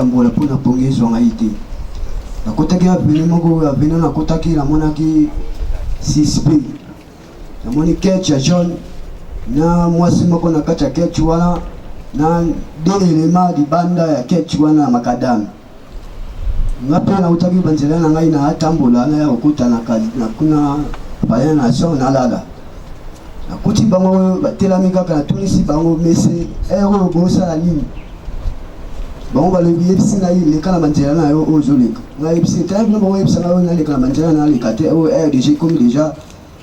tambola mpo na pongi ezwa ngai te. Nakotaki avenue moko, avenue nakotaki namonaki suspect. Namoni ketch ya jaune na mwasi moko na kati ya ketch wana na deux elements libanda ya ketch wana ya makadame. Nga mpe nautaki banzela na ngai natambola naya kokota na kuna palais ya nation nalala. Nakuti bango batelami kaka, natunisi bango mese heure oyo bosala nini? Bango balobi yebisi ngai leka na banzela na yo oyo ozoleka. Ngai yebisi tala bino bango yebisa ngai oyo naleka na banzela naleka te oyo heure deja ekomi deja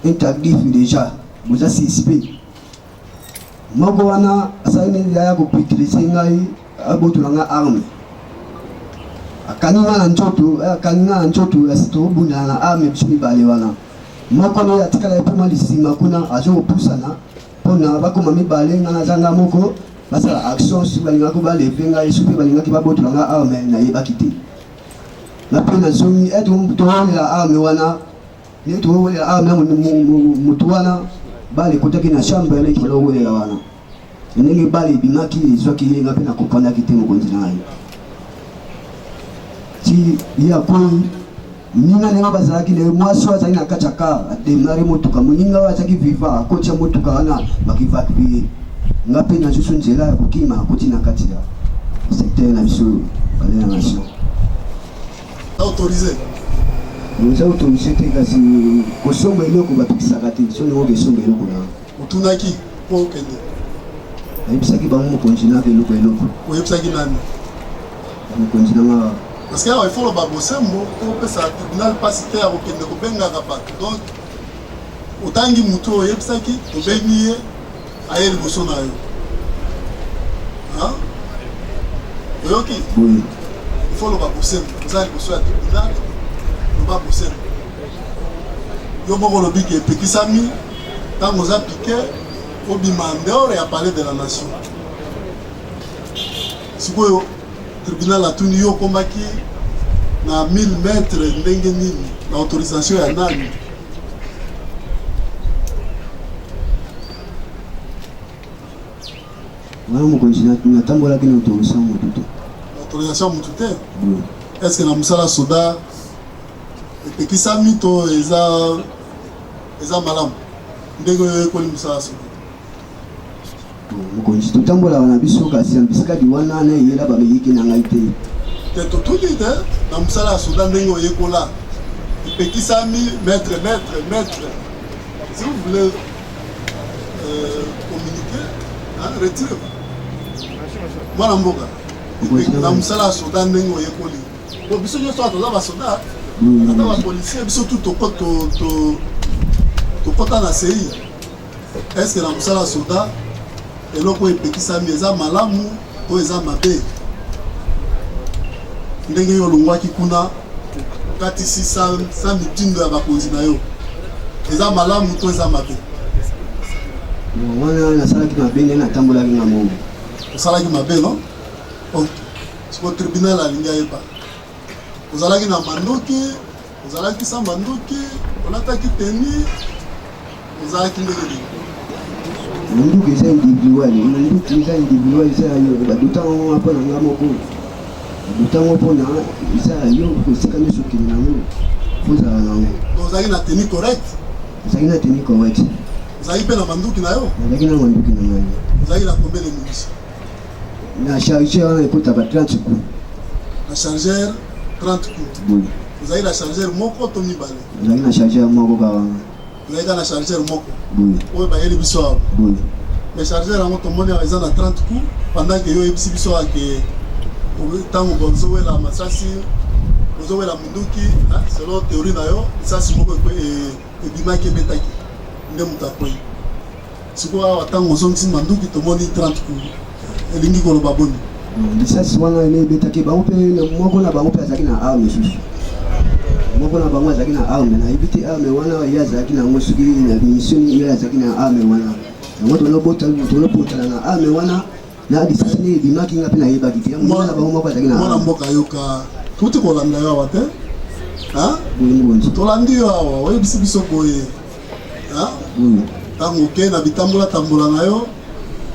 interdit deja boza suspect. Moko wana asali nini aya kopitilise ngai abotola ngai arme. Akangi ngai na nzoto, akangi ngai na nzoto, tobundana na arme biso mibale wana. Moko nde atikalaki mpe mwa lisima kuna azo kopusana mpona bakoma mibale, ngai naza ngai moko, basala action soki balingaki baleve ngai soki mpe balingaki babotola ngai arme nayebaki te. Nga mpe nazongi eh, towelela arme wana nde towelela arme motu wana bale ekotaki na chambre nde tolowelela wana ndenge bale ebimaki ezwaki ye nga mpe nakompandaki te mokonzi na ngai ti ye akwei moninga ndenge bazalaki na ye mwasi oyo azalaki na kati ya car ademare motuka moninga oyo azalaki viva akotya motuka wana bakivakpi ye nga mpe nazusu nzela ya kokima akoti na kati ya secteur na biso palais ya nation autorisé eza autorisé te kasi kosomba eloko bapekisaka te soki olingi okesomba eloko na otunaki mpo okende nayebisaki bango mokonzi naka eloko eloko oyebisaki nani mokonzi nanga parce que awa il faut loba bosembo mpo opesa tribunal mpasi te ya kokende kobengaka bato donc otangi motu oyo oyebisaki obengi ye aye liboso na yo oyoki il faut loba bosembo oza liboso ya tribunal loba bosembo yo moko olobi ke epekisami ntango oza pike obima en dehors ya palais de la nation sikoyo tribunal atuni yo okomaki na 1000 mètres ndenge nini na autorisation ya nani wana mokonzi natambolaki na autorisation motu te autorisation motu te est ce que na mosala soda epekisami to eza eza malamu ndenge oyo oyekoli mosala soda mokonzi totambolaka na biso kasi na bisika wana na eyela bameyiki na ngai te te totuni te na mosala ya soda ndenge oyekola epekisami maître maître maître si vous voulez euh, communiquer hein, retire mwana mboka na mosala ya soda ndenge oyekoli po biso nyonso awa toza basoda ata bapolisier biso tu tokɔta na sei estce na mosala ya soda eloko oyo epekisami eza malamu to eza mabe ndenge yo olongwaki kuna okatisi sa mitindo ya bakonzi na yo eza malamu to eza mabe wana nasalaki mabe nde natambolaki nga moko osalaki mabe no ok siko tribunal alingi ayeba ozalaki na mandoki ozalaki sa mandoki olataki teni ozalaki ndenge nini Munduki eza individuel, munduki eza individuel eza ya yo, baduta yango mpo na nga moko, baduta yango mpo na eza ya yo, esika nyonso okende na yango ozala na yango. Ozalaki na tenue correcte? Ozalaki na tenue correcte. Ozalaki mpe na manduki na yo? Nazalaki na manduki na ngai. Ozalaki na combien de munitions? Na chargeur wana ekotaka 30 coups. Na chargeur 30 coups. Boye. Ozalaki na chargeur moko to mibale? Ozalaki na chargeur moko kaka wana. Ozalaki kaka na chargeur moko? Boye. Oyo bayeli biso awa. Boye. Mais chargeur yango tomoni awa eza na 30 coups pendant que yo oyebisi biso awa ke ntango bozowela masasi bozowela munduki selon théorie na yo lisasi moko ebimaki ebetaki nde moto akwei. Sikoyo awa ntango ozongisi manduki tomoni 30 coups elingi koloba boni? Lisasi wana ene ebetaki bango mpe moko na bango mpe azalaki na arme mosusu moko na bango azalaki na arme nayebi te arme wana ye azalaki na yango soki na mission ye azalaki na arme wana yango tolobotana na arme wana na lisasi nde ebimaki nga mpe nayebaki te moko na bango moko azalaki na mwana mboka yoka touti kolanda yo awa te tolandi yo awa oyebisi biso boye ntango okei na bitambola tambola na yo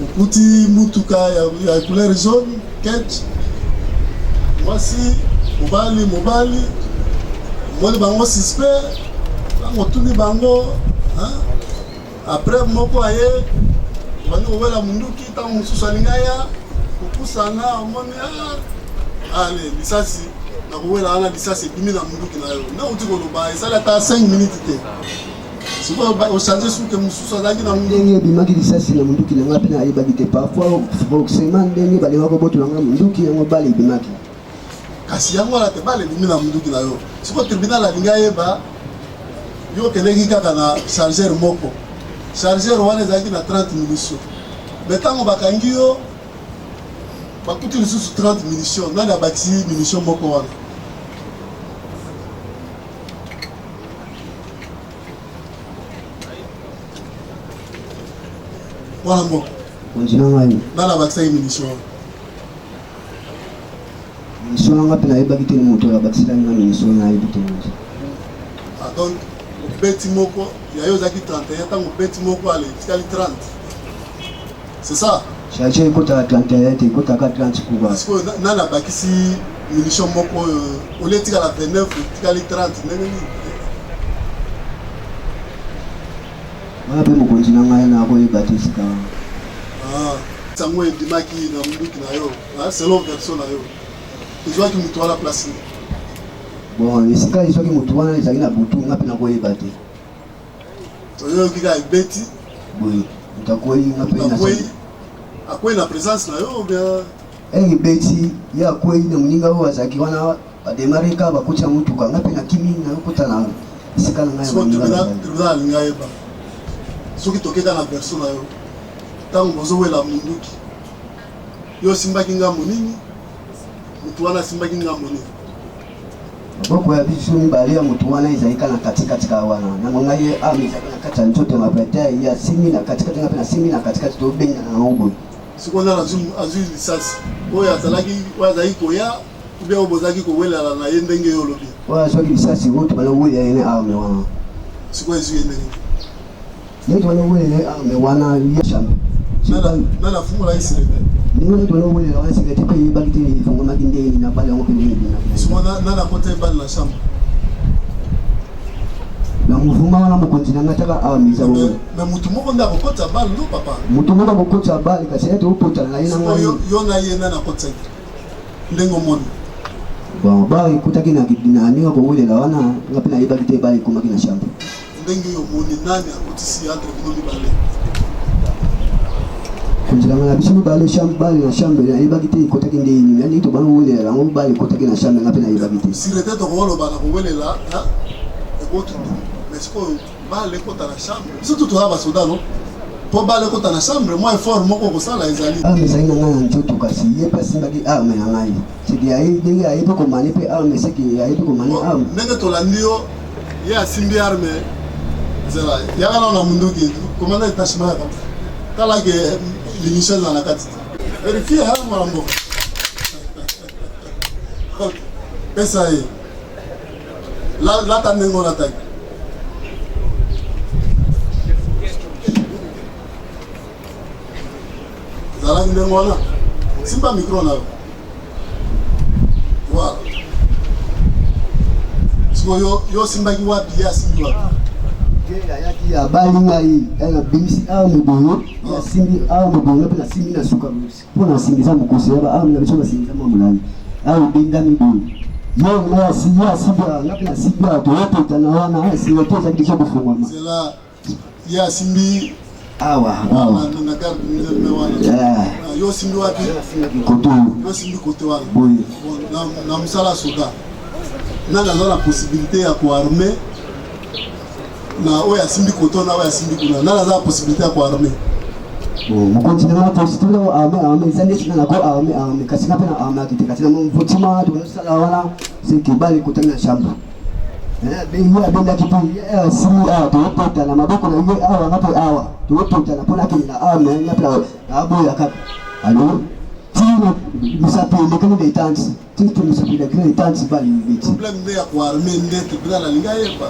okuti mutuka ya, ya couleur jaune ketch Mwasi, mobali, mobali, omoni bango suspect, ntango otuni bango, hein? Après moko aye, obandi kowela munduki, ntango mosusu alingi aya, kopusana, omoni ah, ale lisasi na kowela wana lisasi ebimi na munduki na yo. Nde outi koloba esali ata 5 minutes te. Sikoyo ochange suke mosusu azalaki na ndenge ebimaki lisasi na munduki na ngai mpe nayebaki te. Parfois forcément ndenge balingaka kobotola ngai munduki yango bale ebimaki. Kasi yango wana te bale ebimi na munduki na yo. Sikoyo tribunal alingi ayeba yo okendeki kaka na chargeur moko. Chargeur wana ezalaki na 30 munitions. Mais ntango bakangi yo bakuti lisusu 30 munitions, nani abakisi munition moko wana? Mwana mboka. Mokonzi na ngai. Nani abakisaki munition wana? Munition na ngai mpe nayebaki te moto oyo abakiselaki ngai munition nayebi te. Ah, donc obeti moko ya yo ozalaki 31 ntango obeti moko ale etikali 30 c'est ça? Charge ekotaka 31 te, ekotaka 30 kuba. Sikoyo nani abakisi munition moko oyo olie etikala 29 etikali 30 ndenge nini? Wana mpe mokonzi na ngai nakoyeba te sika wana. Ah, sango ebimaki na munduki na yo, selon version na yo, ezwaki moto wana place nini? Bon, esika ezwaki moto wana ezalaki na butu, nga mpe nakoyeba te. Oyoki kaka ebeti boye, moto akwei, nga mpe akwei, akwei na présence na yo ou bien? Ebeti ye akwei na moninga oyo azalaki wana, bademare kaka bakoti na motuka, nga mpe nakimi nakota na esika na ngai ya baninga na ngai. Tribunal alingi ayeba soki tokeka na version na yo ntango bozowela munduki, yo osimbaki ngambo nini, motu wana asimbaki ngambo nini? Maboko ya biso mibale ya motu wana ezali kaka na katikati kaka wana, nango ngai ye arme ezalaki na kati ya nzoto ya mapete, ye asimbi na katikati, ngai mpe nasimbi na katikati, tobengana yango boye. Sikoyo nani azwi lisasi? Oyo azalaki oyo azalaki koya ou bien oyo bozalaki kowelana na ye ndenge yo olobi? Oyo azwaki lisasi oyo tobanda kowelela ye na arme wana. Sikoyo ezwi ye ndenge nini? Ndenge tobanda kowelela ye arme wana ye chambre. Nani afungolaki sûreté? Ndenge tobanda kowelela wana sûreté mpe eyebaki te efungwamaki ndenge nini na bale yango mpe ndenge ebimaki. Sikoyo nani akotaki bale na chambre? Na mouvement wana mokonzi na ngai ataka arme eza bongo. Mais mutu moko nde akokotisa balle no papa. Mutu moko akokotisa balle kasi ete opotana na ye na ngai. Yo na ye nani akotisaki? Ndenge omoni. Bon, balle ekotaki na na ndenge akowelela wana, nga mpe nayebaki te balle ekomaki na chambre. Ndenge yo omoni nani akotisi entre bino mibale? Konzela nga na biso mibale chambre balle na chambre nayebaki te ekotaki ndenge nini. Ndenge tobanda kowelela yango balle ekotaki na chambre nga mpe nayebaki te. Sûreté tokoloba na kowelela ekoti mais sikoyo balle ekota na chambre, biso tu toza basoda no, mpo balle ekota na chambre mwa effort moko kosala ezali. Arme ezali na ngai na nzoto, kasi ye mpe asimbaki arme na ngai, seke aye ndenge aye mpe komane mpe arme, seke aye mpe komane arme. Ndenge tolandi yo, ye asimbi arme, nzela yaka nao na munduki, komanda détachement yaka tala ke munition ezala na kati te, verifie ha mwana mboka, pesa ye lata ndenge olataki. Ezalaki ndenge wana, simba micro na yo. Voilà. Sikoyo yo osimbaki wapi, ye asimbi wapi? Ye ayaki abali ngai, abimisi arme boye, ye asimbi arme boye, mpe nasimbi na suka mpo na nsingisa mokosi ya baarme na biso basingisa mwa molai awa ebendami boye, yo nga asimbi awa, nga mpe nasimbi awa, toyopetana wana singa te ezalaki deja kofungwama. Zela, ye asimbi awa awa na garde wana, yo osimbi wapi? Koto. Yo osimbi kote wana boye. Na mosala soda, nani aza na possibilité ya koarme na oyo asimbi koto na oyo asimbi kuna? Nani aza na possibilité ya koarme? Mokonzi na nga, possibilité ya arme, arme eza neti nga nako arme, arme kasi nga mpe na arme te, kasi na mvotima wana tozosala wana seke bale ekotaki na chambre, ye abendaki mpe ye asimbi awa, toyopotana maboko na ye awa, nga mpe awa, toyopotana mpo nakende na arme, nga mpe naboya kaka. Alo ti misapi elekani detente, ti misapi elekani detente, bale ebeti. Problème nde ya koarme nde tribunal alingi ayeba.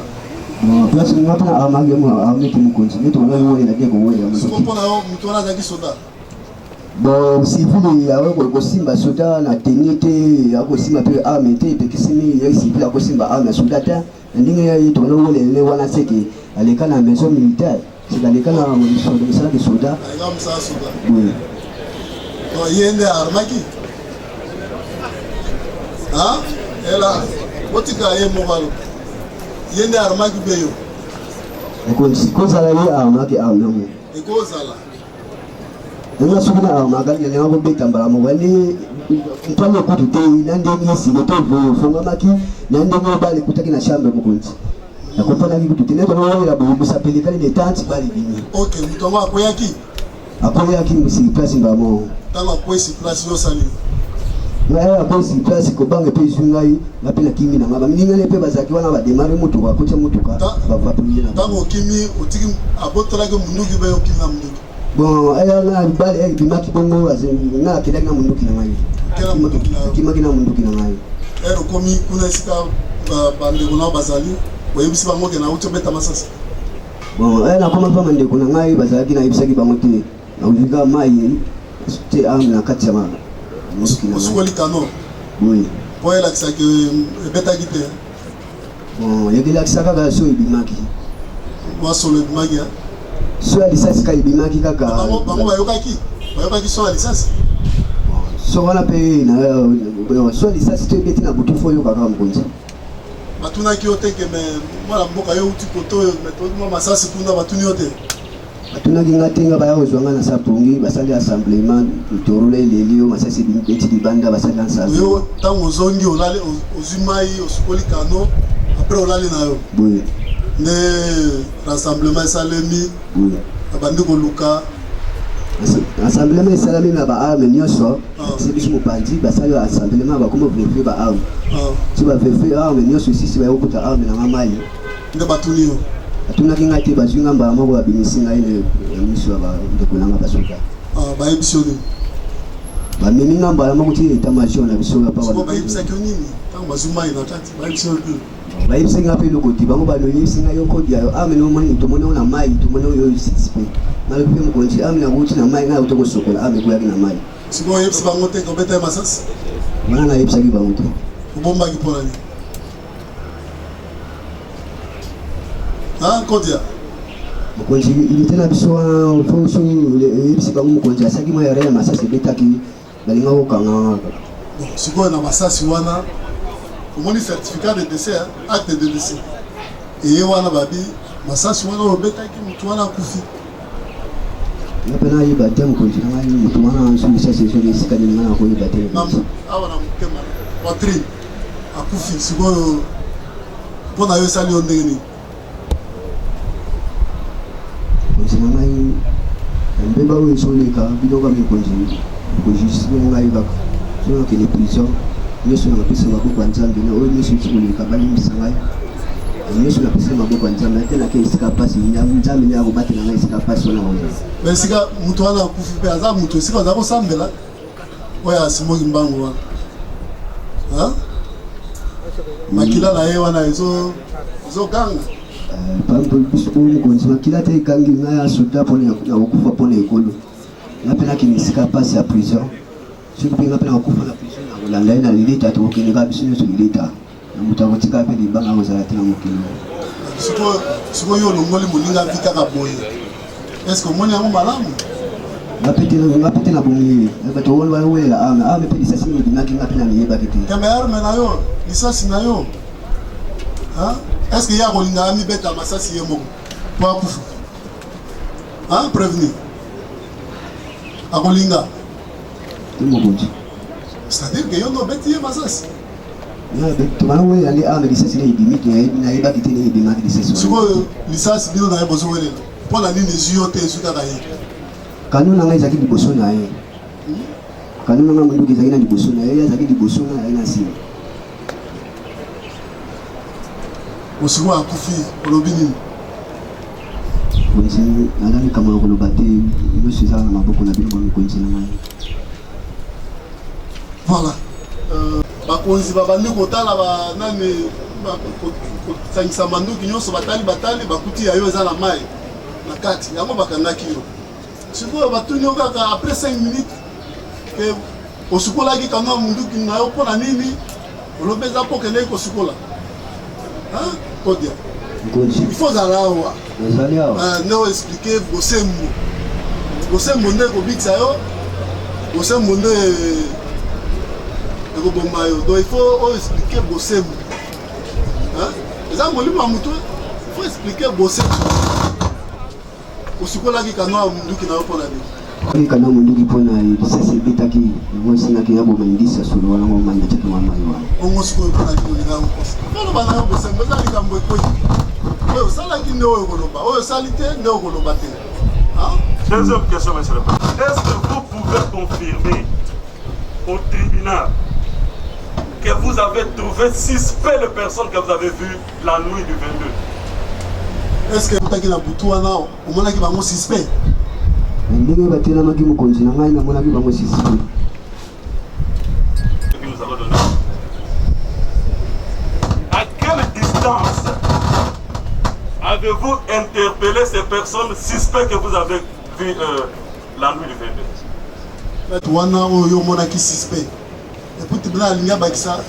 Place nga mpe na armaki arme te mokonzi, nde tokona kowelela te kowelela. Siko mpo na yo moto wana azalaki soda? Bon, civil akoki kosimba soda na tenue te, akosimba mpe arme te, epekisimi ye civil akosimba arme ya soda te. Na ndenge ya ye tokona welele wana seke aleka na maison militaire, seke aleka na mosala de soda. Aleka mosala soda. Oui. Donc ye nde armaki. Hein? Ela, botika ye moko alo. Ye nde armaki mpe yo. Ekozala ye armaki arme yango. Ekozala. Nga soki na armaka nalinga kobeta mbala moko nde mpani ekutu te na ndenge esika to efongamaki na ndenge oyo bale ekutaki na chambre mokonzi nakopanaki kutu te nde toyela boye mosapelekani na etanti bale ebimi. Ok, moto yango akweyaki? Akweyaki sur place mbala moko. Ntango akwei sur place, yo osali? Ngai akwei sur place, kobanga mpe ezwi ngai, nga mpe nakimi na ngai. Baminingani mpe bazalaki wana, bademare motuka, akotya motuka, bavapile na Ntango okimi, otiki abotolaki munduki mpe okimi na munduki? Bon, aya na bale ebimaki bongo, nga akendaki na munduki na ngai, akimaki na munduki na ngai. Ere okomi kuna esika bandeko nao bazali, oyebisi bango ke nauti obeta masasi? Bon, aya nakoma mpa bandeko na ngai bazalaki, nayebisaki bango te, nazwi kaka mai te arme na kati ya munduki na ngai. Osukoli kano? Oui. Mpo elakisaki ebetaki te? Bon, elakisa kaka so ebimaki. Mwa solo ebimaki? So ya lisasi kaka ebimaki kaka. Bango bayokaki? Bayokaki so ya lisasi? So wana mpe so ya lisasi to ebeti na butu, fo oyoka kaka, mokonzi. Batunaki yo te ke me mwana mboka, yo uti koto oyo, me toyoki mwa masasi kuna? Batuni yo te? Batunaki nga te. Nga baya kozwa nga na sapongi, basali assemblement, torola eleli yo, masasi ebeti libanda, basali ensemble. Yo ntango ozongi, olali, ozwi mai, osukoli kano, après olali na yo? Boye. Nde rassemblement esalemi? Boye. Babandi koluka? Rassemblement esalami na baarme nyonso, ti biso mopanzi basali rassemblement, bakoma vérifier baarme. Ti bavérifier arme nyonso esisi, baya kokuta arme nanga mai. Nde batuni yo? Batunaki ngai te. Bazwi nga mbala moko, babimisi ngai na miso ya bandeko nanga basoda. Bayebisi yo nini? Bamemi nga mbala moko ti état major na biso. Bayebisaki yo nini ntango bazwi mai na kati? Bayebisi yo nini? Bayebisaki nga mpe eloko te. Bango baloyebisi ngai: yo kodia yo arme nomoni, tomoni oyo na mai, tomoni oyo suspect. Nalobi mpe: mokonzi, arme nakuti na mai, ngai auta kosokola arme, ekweyaki na mai. Sikoyo oyebisi bango te kobeta ye masasi? Wana nayebisaki bango te. Obombaki mpona nini, Kodia? Mokonzi, unité na biso wana, fo so oyebisi bango mokonzi asalaki mwa erreur ya masasi ebetaki, balinga kokanga kaka. Bon, sikoyo na masasi wana omoni certificat de décès, acte de décès eye wana, babi masasi wana oyo obetaki, motu wana akufi. Nga mpe nayeba te, mokonzi na ngai, motu wana so lisasi ezoki esika nini, nga nakoyeba te. Awa na motema, poitrine, akufi. Sikoyo mpo na yo esali yo ndenge nini? Mokonzi na ngai, mbeba oyo ezoleka bino kaka, mikonzi kojustifie ngai kaka. So nakende prison, nyonso napesa maboko ya Nzambe. Na oyo nyonso eti koleka, balimbisa ngai. Nyonso napesa maboko ya Nzambe. Ate nake esika mpasi, Nzambe nde akobatela ngai esika mpasi wana kozala. Mais esika moto wana akufi mpe aza moto esika aza kosambela, oyo asimoki mbango wana, makila na ye wana ezoganga. Biso oyo, mokonzi, makila te ekangi ngai ya soda mpona nakokufa mpona ekolo. Nga mpe nakende esika mpasi ya prison, soki mpe nga mpe nakokufa na prison, nakolanda ye na lilita. Tokokende kaka biso nyonso lilita, na moto akotika mpe libanga kozala te na mokili. Sikoyo olongoli moninga vi kaka boye, est ce que omoni yango malamu? Nga mpe te na bongi bato oyo bawelela arme, arme mpe lisasi nini ebimaki, nga mpe na miyebaki te. Keme arme na yo, lisasi na yo, est ce que ye akolinga amibeta masasi ye moko po akufa, prévenu? Akolinga? Te, mokonzi. C'est-à-dire que yo nde obeti ye masasi? Tobana welela nde arme, lisasi nde ebimi, nayebaki te ndenge ebimaki lisasi. Sikoyo lisasi bino na ye bozowelela, mpo na nini ezwi yo te, ezwi kaka ye? Kano na ngai ezalaki liboso na ye. Kano na ngai, monduki ezalaki na liboso na ye, ye azalaki liboso, ngai azalaki na nsima. Osikoyo akufi, olobi nini? Mokonzi, naza likambo ya koloba te. Nyonso ezaka na maboko na bino, bamikonzi na ngai. Voilà, bakonzi babandi kotala banani, kosangisa manduki nyonso, batali, batali, bakuti ya yo eza na mai na kati yango, bakangaki yo. Sikoyo batuni yo kaka après 5 minutes. Mpe osukolaki kanga munduki na yo mpo na nini? Olobi eza mpo okendeki kosukola. Kodia. Il faut ozala awa. Nazali awa. Nde oexplike bosembo. Bosembo nde ekobikisa yo, bosembo nde ekoboma yo. Donc il faut oexplike bosembo. Eza molimo ya motu, il faut expliquer bosembo. Osukolaki kano ya munduki na yo mpo na nini? Osukolaki kano ya munduki mpo na lisasi ebetaki yango esengaki naboma mbisi ya solo wana ngo mai natiaki mwa mai wana. Bongo sikoyo mpo na nini olingaki kokosa? Oloba na yo bosembo eza likambo ekwei. Oyo osalaki nde oyo okoloba, oyo osali te nde okoloba te. Deuxième question, monsieur le président. Est-ce que vous pouvez confirmer au tribunal que vous avez trouvé suspect les personnes que vous avez vues la nuit du 22? Est-ce que okutaki na butu wana omonaki bango suspect? Ndenge batelamaki mokonzi na ngai, namonaki bango suspect. Que nous allons donner. À quelle distance avez-vous interpellé ces personnes suspectes que vous avez vues la nuit du 22? Bato wana oyo yo omonaki suspect, et puis tribunal alingi abakisa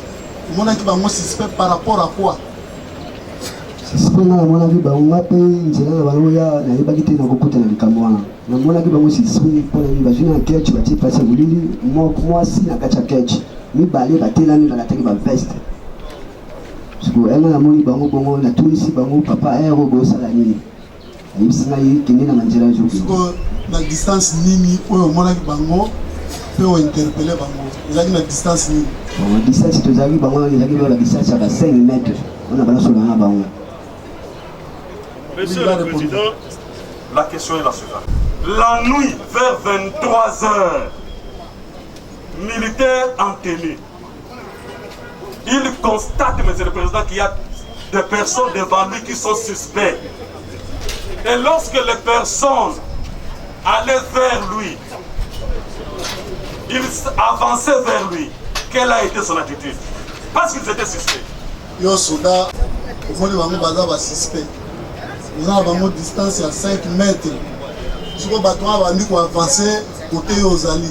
omonaki bango suspect par rapport à quoi? Suspect nga namonaki bango, nga mpe nzela na bango ya nayebaki te nakokutana likambo wana. Namonaki bango suspect mpo na nini? Bazwi na ketch, batie place ya molili, mwasi na kati ya ketch, mibale batelami balataki ba veste. Sikoyo nga namoni bango bongo, natunisi bango, papa ero bosala nini? Ayebisi ngai kende na nzela ezokende. Sikoyo na distance nini oyo omonaki bango mpe ointerpele bango? Ezalaki na distance nini? Bon, distance tozalaki bango ezalaki ba distance ya ba 5 mètres wana banasolana na bango. Monsieur le Président, la question est la suivante. La nuit, vers 23 heures, militaire en tenue, il constate, Monsieur le Président, qu'il y a des personnes devant lui qui sont suspectes. Et lorsque les personnes allaient vers lui, ils avançaient vers lui. Quelle a été son attitude? Parce qu'ils étaient suspects. Yo soda, omoni bango baza ba suspect. Oza na bango distance ya 5 mètres. Sikoyo bato wana babandi koavancer kote yo ozali.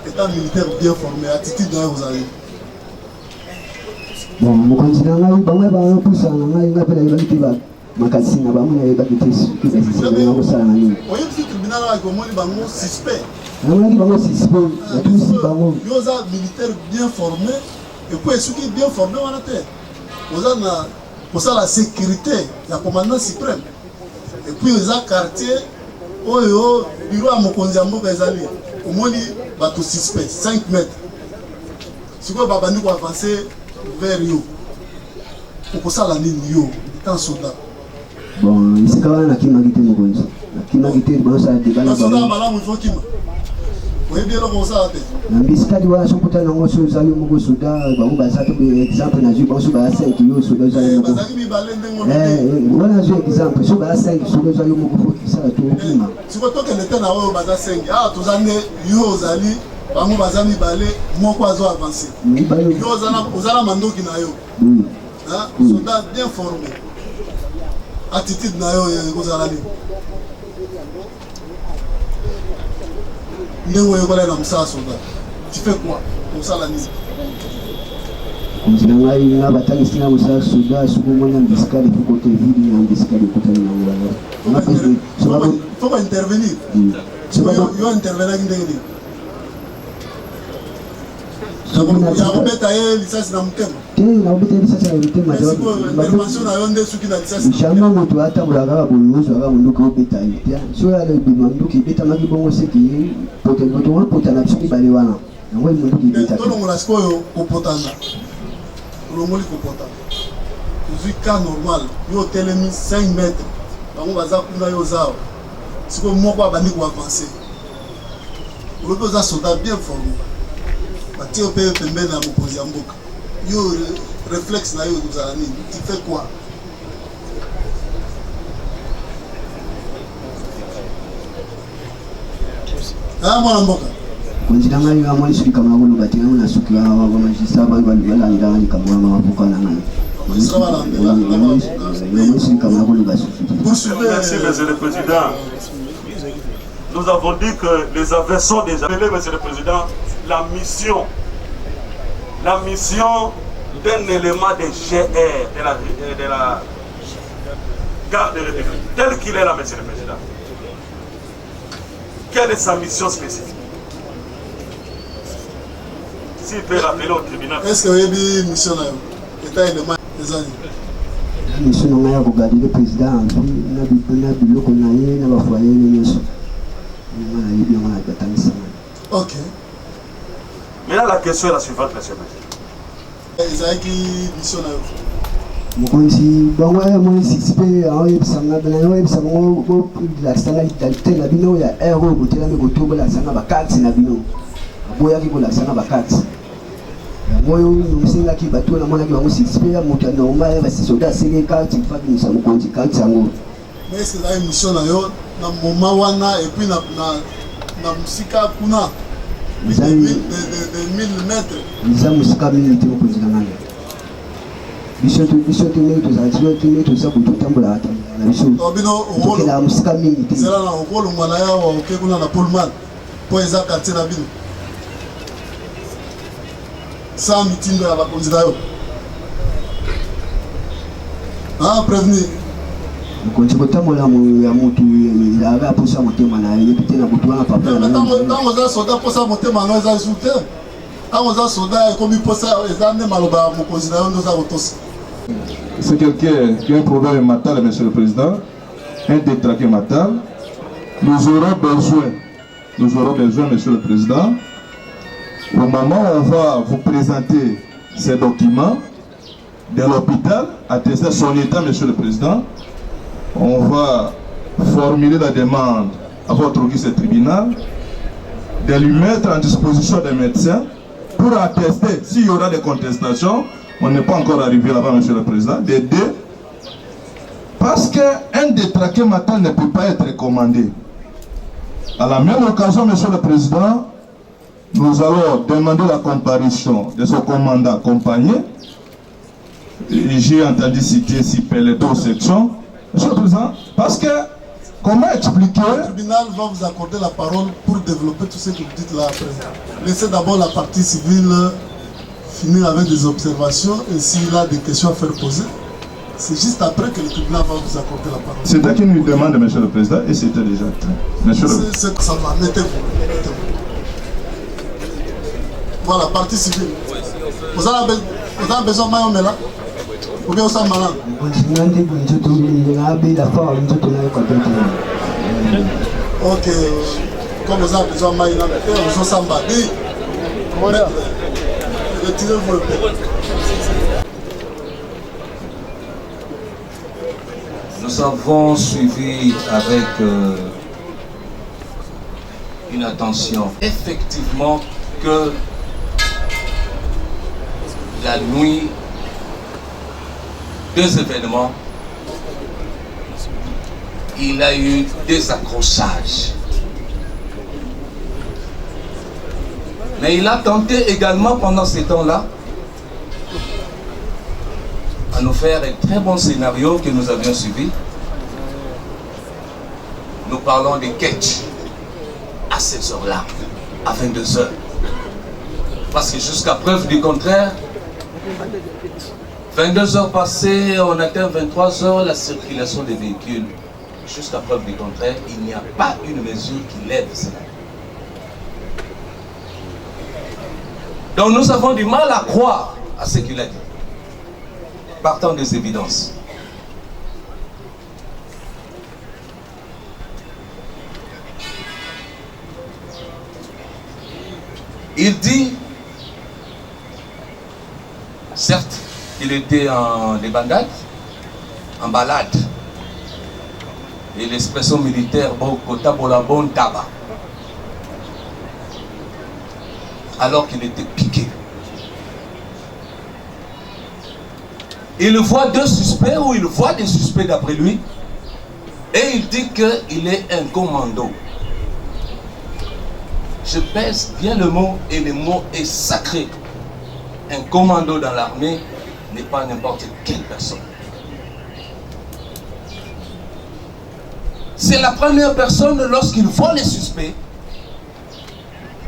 État militaire bien formé, attitude na yo ozali. Bon, mokonzi na ngai, bango bazopusana na ngai, ngai mpe nayebaki te makasi na bango, nayebaki te soki basisena kosala na nini. Oyebisi tribunal wana omoni bango suspect. Namonaki bango suspect, natunisi bango. Yo oza militaire bien formé, et puis soki bien formé wana te, oza na kosala sécurité ya commandant suprême. Et puis eza quartier oyo bureau ya mokonzi ya mboka ezali, omoni bato suspect 5 mètres. Sikoyo babandi koavancer vers yo, okosala nini yo étant soldat? Bon, esika wana nakimaki te mokonzi, nakimaki te, bazosala débat na Soldat bango. malamu, il faut kima. Oyebi eloko kosala te. Na mbisikadi wana soki okutani nango, so ozali moko soda, bango baza te. Exemple nazwi, bango so baya 5, yo soda ozali moko. Bazalaki mibale ndenge olobi. Wana nazwi exemple, so baya 5, soki ozali moko, faut kisala to okima. Sikoyo tokende te na oyo baza 5 awa, toza nde yo ozali, bango baza mibale, moko azo avance. Mibale. Yo oza na mandoki na yo. Oui. Hein? Soldat bien formé, attitude na yo ekozala nini? Ndenge oyekola na mosala soldat, tu fais quoi? Osala nini? Konzi na ngai, nga batangisi nga mosala soda, soki omoni embuscade, faut kote vide na embuscade okutani nango wana. Nga mpe Faut kointervenir. Yo intervenaki ndenge nini? Soki Ya kobeta ye lisasi na motema? Te, nakobeta lisasi na motema. Intervention na yo nde soki na lisasi? Jamais. Moto atambola kaka boye, ozwaka monduki obeta ye te. Soki alobima nduki ebetamaki bongo, seki pota na biso mibale wana, yango monduki ebetaki. Tolongola sikoyo kopotana, tolongoli kopotana, tozwi cas normal. Yo otelemi 5 mètres, bango baza kuna, yo oza awa. Sikoyo moko abandi koavance. Olobi oza soldat bien formé, batie yo mpe pembeni ya mokonzi ya mboka. Yo réflexe na yo ekozala nini? Tu fais quoi? Ah, mwana mboka. Konzi na ngai, amoni soki likambo nakoloba te, yango nasuki bamagistrat balandanga likambo wana, bavoka na ngai, namoni soki likambo nakoloba susu te. Merci, Monsieur le Président. Nous avons dit que les aveux sont déjà appelés, Monsieur le Président, la mission, la mission d'un élément de GR, de la, de la garde république, tel qu'il est là, Monsieur le Président. Quelle est sa mission spécifique S'il peut rappeler au tribunal. Est-ce que oyebi mission na yo eta élément eza nini? Mission na ngai ya kogarder président en vie na biloko na ye na bafoyer ne nyonso, nga nayebi yango, na batangisa ngai. Ok. Maintenant, la question est la suivante, Monsieur le Président. Ezalaki mission na yo? Mokonzi, bango oyo amoni suspect, aoyebisanga, naoyebisa bango: bolakisanga identité na bino ya heure oyo botelami koto, bolakisanga bacarte na bino. Aboyaki kolakisanga bacarte yango. Oyo nosengaki bato oyo namonaki bango suspect ya moto ya normal ya basoda, asengi carte, fabimisa mokonzi carte yango. Mais est-ce ezalaki mission na yo na moment wana, et puis na mosika kuna de 1000 mètres? Eza mosika mingi te, mokonzi na ngai. Biso te ndenge tozala te, ndenge toza boye, totambolaka tambolaka na biso, tokendaka mosika mingi te. Zela, na okolongwa na yawa, oke kuna na Pullman mpo eza quartier na bino, sans mitindo ya bakonzi na yo, ah, prévenu? Mokonzi, kotambola ya motu ezalaka ya posa motema na ye, yebi te na butu wana papa. Ntango oza soda, posa motema no eza lisusu te. Ntango oza soda, ekomi posa eza nde maloba ya mokonzi na yo nde oza kotosa. C'est quelqu'un qui a un problème mental, Monsieur le Président, un détraqué mental. Nous aurons besoin, Monsieur le Président, au moment où on va vous présenter ces documents de l'hôpital, attester son état, Monsieur le Président, on va formuler la demande à votre auguste tribunal de lui mettre en disposition des médecins pour attester s'il y aura des contestations. On n'est pas encore arrivé là-bas, Monsieur le Président. De deux, parce qu'un détraqué mental ne peut pas être commandé. À la même occasion, Monsieur le Président, nous allons demander la comparution de ce commandant accompagné. J'ai entendu citer si peloton section. Monsieur le Président, parce que comment expliquer? Le tribunal va vous accorder la parole pour développer tout ce que vous dites là après. Laissez d'abord la partie civile finir avec des observations et s'il a des questions à faire poser, c'est juste après que le tribunal va vous accorder la parole. C'était qui nous demande, Monsieur le Président, et c'était déjà très. Monsieur le Ça va, mettez-vous. Mettez-vous. Voilà, partie civile. Vous avez besoin de là? Ou bien ça malade? Nga nde boye, nzoto nabela fort, nzoto nayoka te te. Ok, comme vous avez besoin de maï, vous samba. Dis, retirez-vous un peu. Nous avons suivi avec une attention effectivement que la nuit deux événements, il a eu des accrochages. Mais il a tenté également pendant ces temps-là à nous faire un très bon scénario que nous avions suivi. Nous parlons de ketch à ces heures-là, à 22 heures. Parce que jusqu'à preuve du contraire, 22 heures passées, on atteint 23 heures, la circulation des véhicules. Jusqu'à preuve du contraire, il n'y a pas une mesure qui lève cela. Donc nous avons du mal à croire à ce qu'il a dit, partant des évidences. Il dit, certes, il était en débandade, en balade. Et l'expression militaire, bon tabac. Alors qu'il était piqué. Il voit deux suspects, ou il voit des suspects d'après lui, et il dit qu'il est un commando. Je pèse bien le mot, et le mot est sacré. Un commando dans l'armée n'est pas n'importe quelle personne. C'est la première personne lorsqu'il voit les suspects.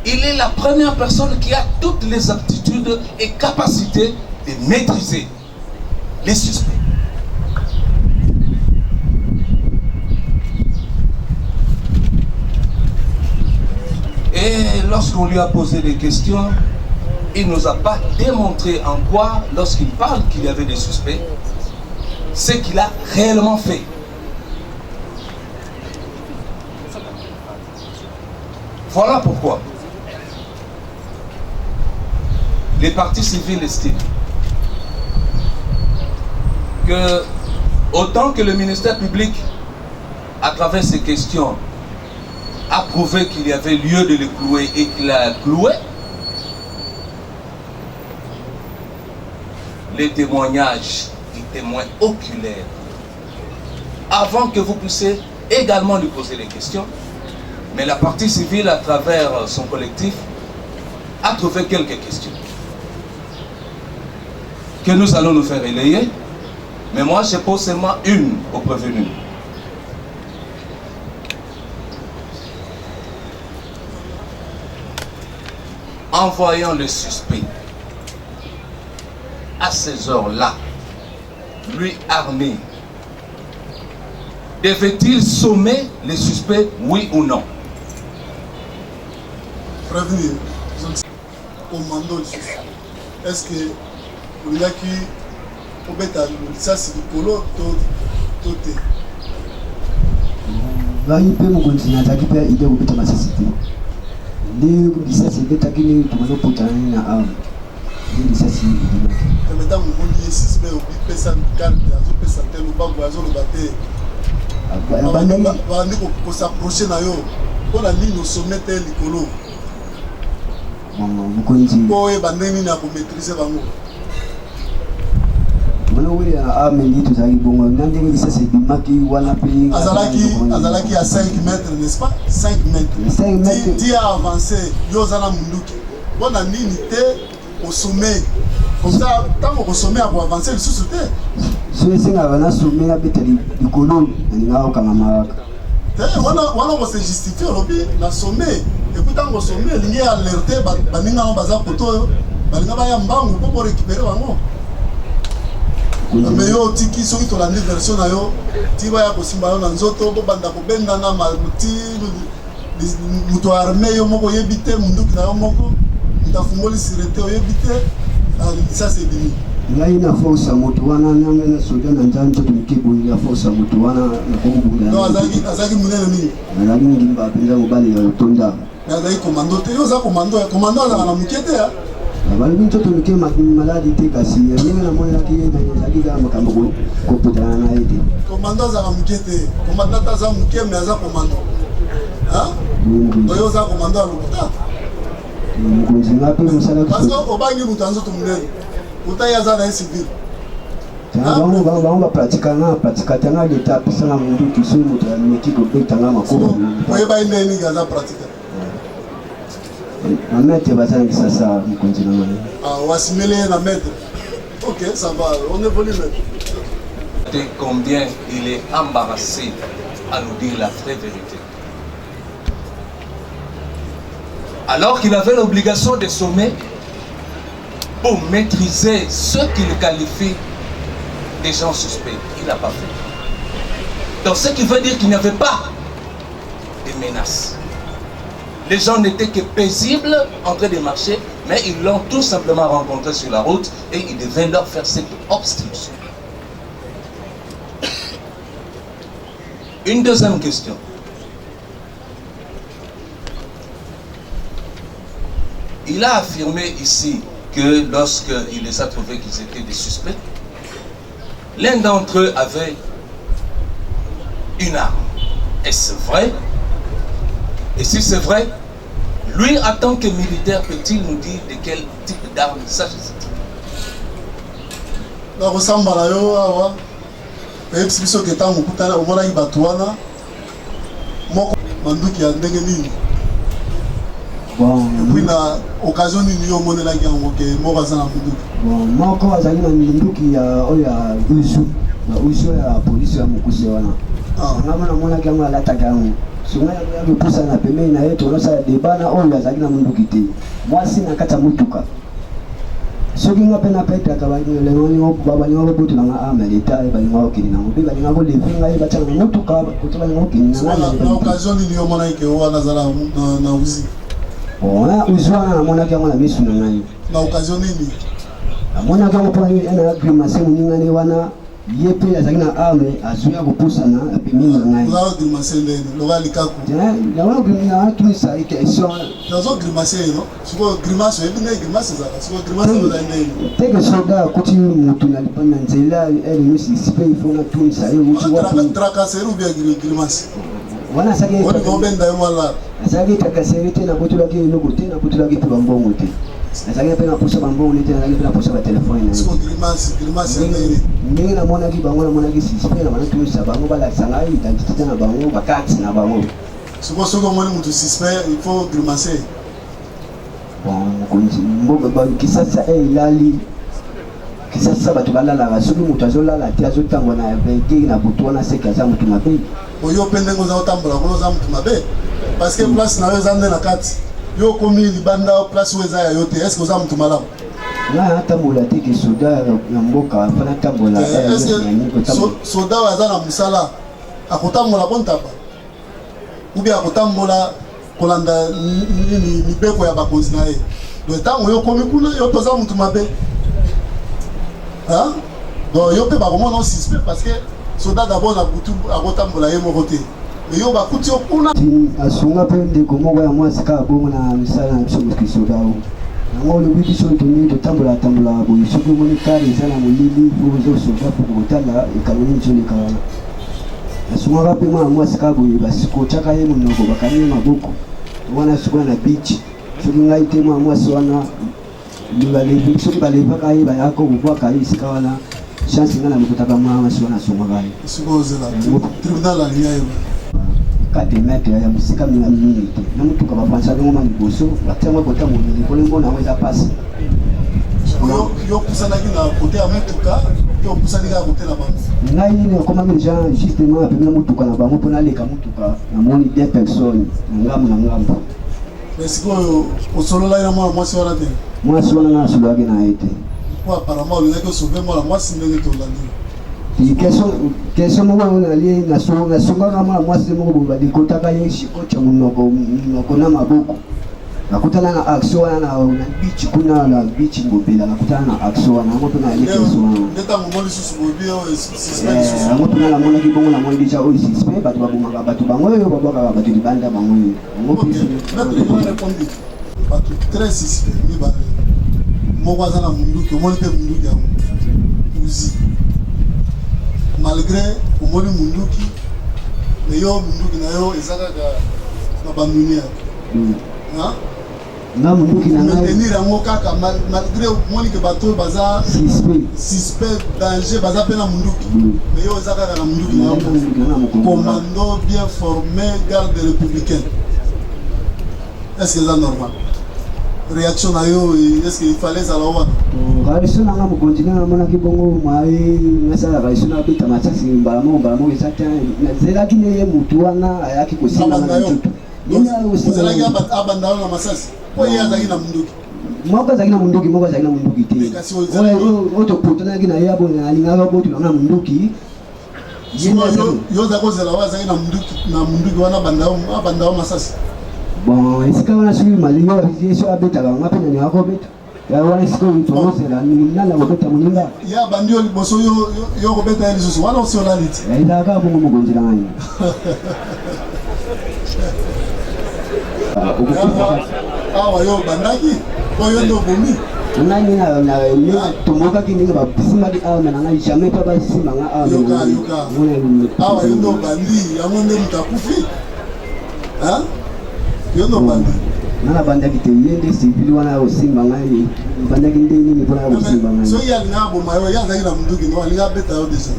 Il est la première personne qui a toutes les aptitudes et capacités de maîtriser les suspects. Et lorsqu'on lui a posé des questions, il ne nous a pas démontré en quoi, lorsqu'il parle qu'il y avait des suspects, ce qu'il a réellement fait. Voilà pourquoi les partis civils estiment que autant que le ministère public, à travers ces questions, a prouvé qu'il y avait lieu de le clouer et qu'il a cloué, les témoignages du témoin oculaire, avant que vous puissiez également lui poser les questions, mais la partie civile, à travers son collectif, a trouvé quelques questions que nous allons nous faire relayer. Mais moi, je pose seulement une au prévenu. En voyant le suspect, à ces heures-là, lui armé, devait-il sommer les suspects, oui ou non? Prévenu, commando lisusu, est ce que olingaki obeta lisasi likolo to te? Ngai mpe mokonzi nazalaki mpe ide kobeta masasi te, nde lisasi ebetaki nde tokozopotana nini na arme, nde lisasi ebimaki. Me ntango omoni ye suspect, obipesa carte, azopesa te, lobambo azoloba te, babandi kos'approcher na yo, mpona nini osome te likolo? Mokonzi, mpo oyeba ndenge nini ya komaîtriser bango. Wana owelela na arme nde tozalaki bongo na ndenge lisasi ebimaki wana mpe. Azalaki à 5 mètres, n'est-ce pas? 5 mètres. 5 mètres. Ti avancé, yo oza na munduki, mpona nini te osome? Comme ça, ntango okosome, akoavance lisusu te. So esengaka nasome, nabeta likolo, nalingaka kokangama kaka. Te, wana okose justifier, olobi nasome, et puis ntango osome, elingi alerte baninga ngo baza koto oyo balinga baya mbangu mpo borécupérer bango. Mais yo otiki, soki tolandi version na yo, ti baya kosimba yo na nzoto, bobanda kobendana, ti moto arme, yo moko oyebi te munduki na yo moko, moto afungoli sûreté, oyebi te, lisasi ebimi. Ngai na force ya moto wana, nanga na soda na nza nzoto moke boye, na force ya moto wana nakokobunda. Donc azalaki monene mingi? Azalaki ngimba mpenza, mobali ya otonda. Mais azalaki commando te? Yo oza commando, commando azalaka na moke te. Balobi nzoto moke, maladi te, kasi ndenge namonelaki ye, ezalaki kaka makambo koputana na ye te. Commando azalaka moke te. Commando ata aza moke, mais aza commando. Oyo oza commando ya lokuta. Mokonzi, nga mpe mosala. Parce que obangi moto ya nzoto monene, ota ye aza na ye civil. Bango bapratika, nga pratika te. Nga leta apesanga munduki, soki moto ameki kobetanga makofi. Oyeba ye ndenge nini aza pratika? Na maître baza na Kisasa, mokonzi na ngai. Wasimeli ye na maître. Ok, ça va, on évolue, maître. Combien il est embarrassé à nous dire la vraie vérité. Alors qu'il avait l'obligation de sommer pour maîtriser ce qu'il qualifie des gens suspects. Il n'a pas fait. Donc ce qui veut dire qu'il n'y avait pas de menaces. Les gens n'étaient que paisibles en train de marcher, mais ils l'ont tout simplement rencontré sur la route et il devait leur faire cette obstruction. Une deuxième question. Il a affirmé ici que lorsqu'il les a trouvés qu'ils étaient des suspects, l'un d'entre eux avait une arme. Est-ce vrai? Et si c'est vrai, lui, en tant que militaire, peut-il nous dire de quel type d'arme s'agissait-il? Nakosamba na yo awa, oyebisi biso ke ntango okutana, omonaki bato wana, moko manduki ya ndenge nini? Bon. Et puis na occasion nini yo omonelaki yango ke moko aza na munduki? Bon, moko azali na minduki ya oyo ya uzu, ya uzu ya polisi ya mokuse wana. Ah. Nga mona namonaki yango alataki yango. Soki ngai nakoyaki kopusana pembeni na ye, tozosala debat na oyo azalaki na munduki te. Mwasi na kati ya motuka. Soki nga mpe napetaka balinga kobotola nga arme ya leta, balinga kokende nango mpe balinga koleve ngai batiaka na motuka kote balinga kokende na ngai. Na occasion nini yo omonaki ke wana aza na uzi? Bon, uzi wana namonaki yango na misu na ngai. Na occasion nini? Namonaki yango mpo na grimace moninga ne wana. Ye mpe azalaki na arme, azwi ya kopusana na pembeni na ngai. Oza grimace ndeni lokola likaku. Yango natunisa ye question. Nazo grimace ye no. Sikoyo grimace oyebi ndenge grimace ezalaka. Sikoyo grimace yango ezali ndeni. Teke soda akuti motu na libanda nzela ele yo suspect, il faut natunisa ye wuti wapi. Tracasserie ou bien grimace? Wana asalaki Olinga obenda ye mwa lar. Asalaki tracasserie te, nabotolaki eloko te, nabotolaki mpe bambongo te. Nazalaki mpe na posa bambongo te, nazalaki mpe na posa batelefone na ye. Ndenge namonaki bango, namonaki suspect na bana tunisa bango, balakisa ngai identité na bango, bakarte na bango. Sikoyo soki omoni moto suspect, il faut grimacer. Bon, mokonzi mboka Kisasa elali Kisasa, bato balalaka. Soki moto azolala te, azotambola na vege na butu wana, seke aza moto mabe. Oyo mpe ndenge oza kotambola kuna, oza moto mabe parce que place na yo eza nde na kati, yo okomi libanda, place oyo eza ya yo te. Est ce que oza moto malamu? Ngai natambola te ke soda ya mboka mpo natambola. Soda oyo aza na mosala akotambola mpo ntaba ou bien akotambola kolanda nini? Mibeko ya bakonzi na ye. Donc ntango yo okomi kuna, yo mpe oza motu mabe. Donc yo mpe bakomona o suspect parce que soda d'abord na butu akotambola ye moko te, mais yo bakuti yo kuna. Asunga mpe ndeko moko ya mwasi kaka bongo na misala na biso mokisoda o yango olobi biso tondenge totambola tambolaka boye. Soki omoni kare eza na molili, po ozosoda po kotala ekango nini ezoleka wana. Asungaka mpe mwana mwasi kaka boye, basikotiaka ye monoko, bakangi ye maboko wana. Sikoyo na beach, soki ngai te, mwana mwasi wana soki balevaka ye, bayaka kobwaka ye esika wana. Chance ngai nalokotaka mwana mwasi wana, asungaka ye. Sikoyo ozela tribunal alingi ayeba. 4 mètre ya mosika mingi te na motuka, bafrançais ndenge ma liboso batiango kota molili mpona mbona yango eza mpasi. Yo opusanaki na kote ya motuka to opusani kaka kote na bango? Ngai nakomaki deja justement apemi na motuka na bango mpo naleka motuka, namoni deux personnes na ngambo na ngambo. Mais sikoyo osololaki na mwana mwasi wana te? Mwasi wana ngai nasololaki na ye te. Po apparemment olingaki osauve mwana mwasi ndenge tolandi. Question moko yango nalie, nasungaka mwana mwasi moko boye, balikotaka ye shikotya monoko monoko na maboko. Nakutana na action wana na beach kuna, na beach Ngobela. Nakutana na action wana yango mpe nayali question wana. Nde ntango omoni lisusu boyebi oyo suspect lisusu. Yango mpena namonaki bongo, namoni deja oyo suspect, bato babomaka bato bango oyo, babwakaka bato libanda bango oyo, yango mpe bato très suspect mibale, moko aza na munduki, omoni mpe munduki yango uzi. Malgré omoni munduki, mais yo munduki na yo eza kaka na banduniere. Nga munduki na ngai maintenir yango kaka malgré omoni ke bato oyo baza suspect, suspect danger, baza mpe na munduki, mais yo eza kaka na munduki na yo. Commando bien formé, garde républicain, est ce que eza normal réaction na yo? Est ce que il fallait ezala wana? Réaction na nga, mokonzi, nga namonaki bongo mai nasala réaction, nabeta masasi mbala moko mbala moko eza te. Nazelaki nde ye motu wana ayaki kosimba na nzoto. Ozalaki abanda yo na masasi mpo ye azalaki na munduki? Moko azalaki na munduki, moko azalaki na munduki te. Oyo topotanaki na ye aboye, alingaka obotolanga na munduki. Yo oza kozela oyo azalaki na munduki wana abanda yo masasi? Bon, esika wana soki malingo ye so abetaka nga mpe nalingaka kobeta wana, esika oyo tozozela nani akobeta moninga. Ye abandi yo liboso, yo kobeta ye lisusu wana, osi olali ti? Ezalaka bongo, mokonzi na ngai. Awa yo obandaki po yo nde obomi. Ngai nde tombokaki ndenge basimbaki arme na ngai, jamais mpe basimba nga arme. Yoka, yoka, awa yo nde obandi yango, nde moto akufi, yo nde obandi. Nga nabandaki te, ye nde civil wana osimba ngai. Ebandaki nde nini mpona ya kosimba ngai? Soki alinga aboma yo, ye azalaki na munduki no, alinga abeta yo deja.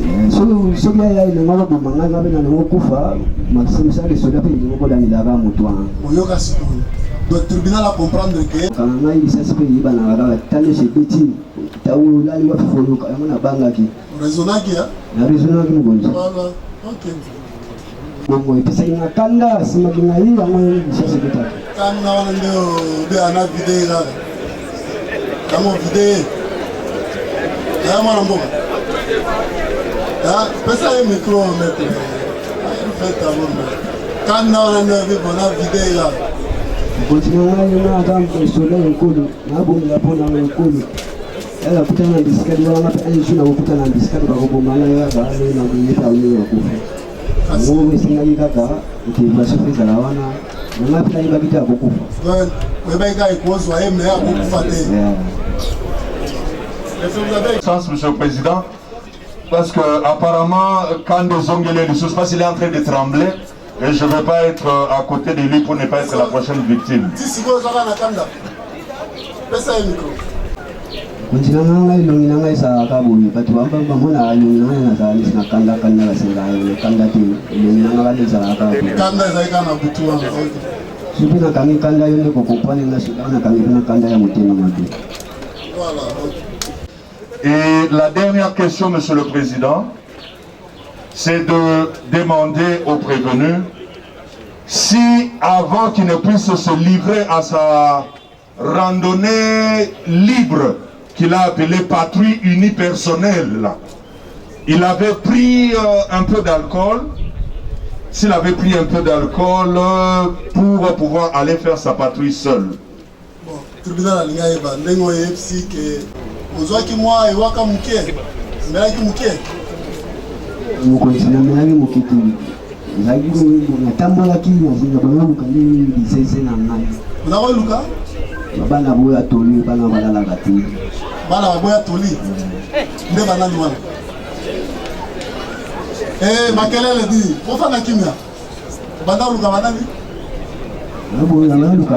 Soki aya elinga koboma ngai, nga mpe nalinga kokufa. Mosala soda mpe elingi kolandelaka motu wana. Oyoka sikoyo, donc tribunal a comprendre que kanga ngai lisasi mpe eyebanaka kaka ta nyonso ebeti tau olali wapi, foluka yango nabangaki. Raisonnaki? Na raisonnaki, mokonzi. Voilà, ok. Bongo epesaki nga kanda, asimbaki ngai yango lisasi ebetaki. Kanda wana nde obe ana vide kaka yango vide ya mwana mboka. Pesa ye micro, maître. Faites d'abord kanda wana nde obe bona vide kaka. Mokonzi na ngai, nga aza soda ya ekolo, nabongela mpo na ekolo. Yala kutana na bisikali wana mpe un jour nakokutana na bisikali, bakoboma ngai kaka ndenge nakoyeba ndenge nakufa. Yango esengaki kaka intervention mpe ezala wana na ngai mpe nayebaki te akokufa. Oyebaki kaka ekozwa ye, mais akokufa te. Sens, Monsieur le Président, parce que apparemment, quand Zongele lisusu, parce qu'il est en train de trembler, et je ne veux pas être à côté de lui pour ne pas être la prochaine victime. Ti sikoyo ozaka na kanda, pesa ye micro. Mokonzi na ngai, elongi na ngai ezalaka boye, bato bamonaka elongi na ngai nazala neti na kanda kanda, basengaka na kanda te, elongi na ngai kaka ezalaka boye. Kanda ezali kaka na butu wana, ok. Soki nakangi kanda, yo nde kocomprendre nga, soki nakangi mpe na kanda ya motema mabe. Voilà, ok. Et la dernière question, Monsieur le Président, c'est de demander au prévenu si, avant qu'il ne puisse se livrer à sa randonnée libre, qu'il a appelée patrouille unipersonnelle, il avait pris un peu d'alcool, s'il avait pris un peu d'alcool pour pouvoir aller faire sa patrouille seul. Bon, tribunal alingi ayeba ndenge oyebisi ke ozwaki mwa ewaka moke, omelaki moke. Mokonzi, namelaki moke te, ezalaki natambolaki na bango luka nde bizeze na ngai. Oza koluka? Bana boya toli, bana balalaka te. Bana baboya toli nde banani wana? Makelele di, ofanda kimia, banda koluka banani? Naluka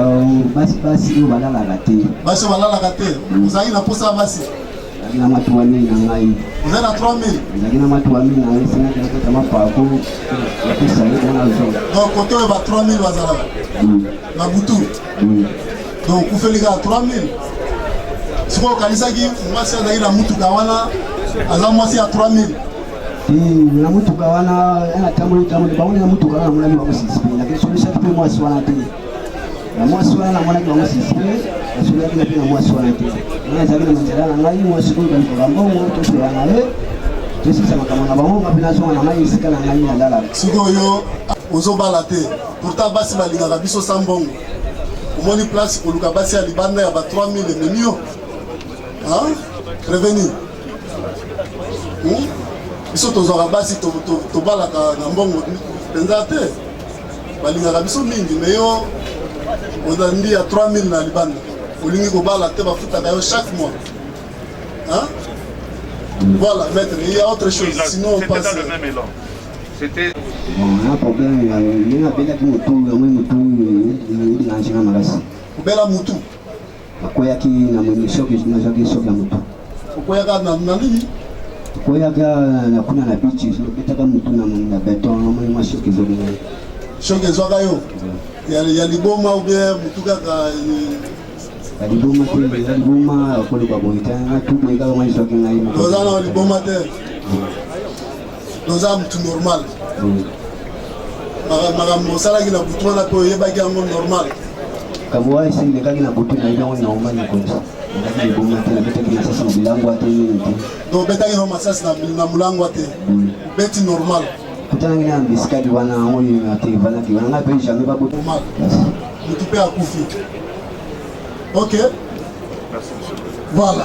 basi, basi oyo balalaka te. Basi oyo balalaka te. Ozalaki na posa ya basi? Ezalaki na matuwa mingi na ngai. Ozali na 3000? Ezalaki na matuwa mingi na ngai, esengaki nakata mapako, napesa ye mpona zonga. Donc kote oyo ba 3000 bazalaka na butu, donc okufeli kaka 3000. Sikoyo okanisaki mwasi azalaki na mutuka wana aza mwasi ya 3000? Te, na mutuka wana natamboli tamboli bango na mutuka wana, namonaki bango suspect, nakesolisaki mpe mwasi wana te. Na mwasi wana namonaki bango suspect, nasololaki na mpe na mwasi wana te. Nga ezalaki na manzela na ngai, mwasi oyo balukaka mbongo, tosolola na ye, tosilisa makambo na bango, nga mpe nazonga na ngai esika na ngai nalalaka. Sikoyo ozobala te, pourtant basi balingaka biso sa mbongo. Omoni place koluka basi ya libanda ya ba 3000 ememi yo prévenu. Biso tozwaka basi, tobalaka na mbongo mpenza te, balingaka biso mingi, mais yo ozandi ya 3000 na libanda, olingi kobala te, bafutaka yo chaque mois, hein? Voilà, maître, il y a autre chose, sinon on passe. Dans le même élan. C'était Bon, na problème ndenge abelaki motu yango, motu edérange makasi. Obela mutu? Nakweyaki na choc, nazwaki choc ya motu. Okweyaka na nini? Nakweyaka na kuna na beach, betaka motu na béton, namoni mwa choc ezwaki ngai. Choc ezwaka yo ya liboma ou bien mutu kaka? Ya liboma te, ya liboma koloba boye te, nga tu boye kaka mwa ezwaki ngai. Oza na liboma te, oza mutu normal. Makambo osalaki na butu wana mpe oyebaki yango normal? Kambo wana esi elekaki na butu, nayebi yango normal. Mokonzi, nazalaki liboma te, nabetaki masasi na bilangwa te, nini te. Donc obetaki no masasi na molangwa te, obeti normal? Kutanaki na embuscade wana oyo te, evandaki wana, ngai mpe jamais babot. Normal, mutu mpe akufi, ok. Voilà.